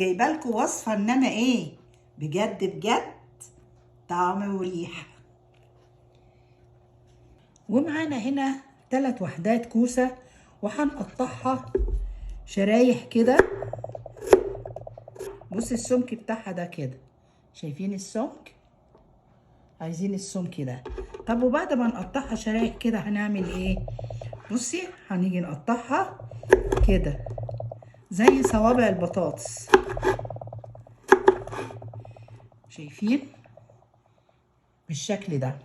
جايبه لكم وصفه انما ايه بجد بجد طعم وريحه. ومعانا هنا 3 وحدات كوسة، وهنقطعها شرايح كده. بص السمك بتاعها ده كده، شايفين السمك؟ عايزين السمك ده. طب وبعد ما نقطعها شرايح كده هنعمل ايه؟ بصي هنيجي نقطعها كده زي صوابع البطاطس، شايفين بالشكل ده.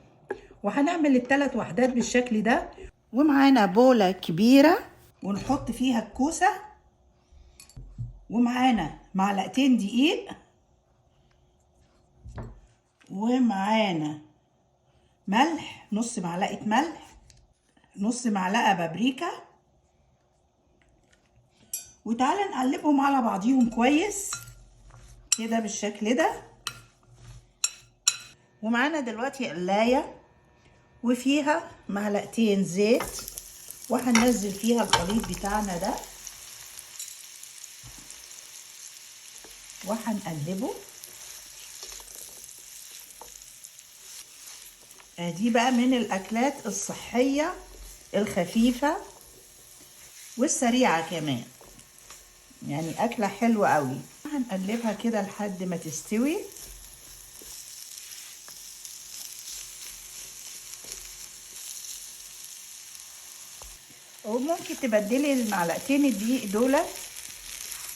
وهنعمل ال3 وحدات بالشكل ده. ومعانا بولة كبيرة ونحط فيها الكوسة، ومعانا معلقتين دقيق، ومعانا ملح، نص معلقة ملح، نص معلقة بابريكا. وتعالى نقلبهم على بعضيهم كويس كده بالشكل ده. ومعانا دلوقتي قلاية وفيها معلقتين زيت، وهننزل فيها الخليط بتاعنا ده وهنقلبه. دي بقى من الأكلات الصحية الخفيفة والسريعة كمان، يعني أكلة حلوة قوي. هنقلبها كده لحد ما تستوي. وممكن تبدلي المعلقتين الدقيق دول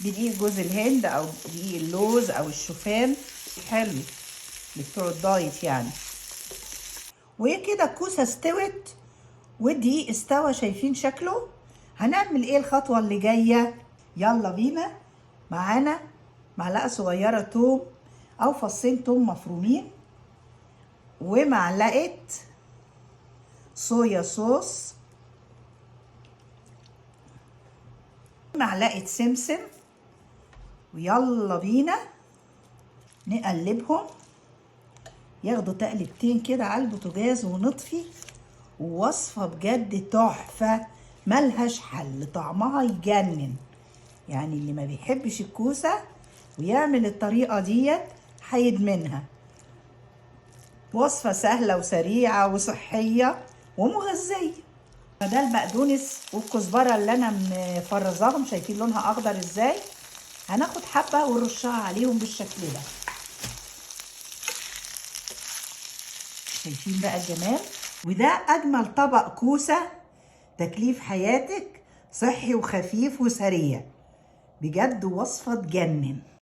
بدقيق جوز الهند او دقيق اللوز او الشوفان، حلو لبتوع الدايت يعني. وهي كده الكوسه استوت والدقيق استوى، شايفين شكله؟ هنعمل ايه الخطوة اللي جاية؟ يلا بينا. معانا معلقه صغيرة توم او فصين توم مفرومين، ومعلقة صويا صوص، معلقه سمسم. ويلا بينا نقلبهم، ياخدوا تقلبتين كده على البوتاجاز ونطفي. ووصفه بجد تحفة ملهاش حل، طعمها يجنن. يعني اللي ما بيحبش الكوسه ويعمل الطريقة ديت هيدمنها. وصفه سهلة وسريعة وصحية ومغذيه. ده البقدونس والكزبره اللي انا مفرزاهم، شايفين لونها اخضر ازاي؟ هناخد حبه ونرشها عليهم بالشكل ده. شايفين بقى الجمال؟ وده اجمل طبق كوسة تكليف حياتك، صحي وخفيف وسريع، بجد وصفه تجنن.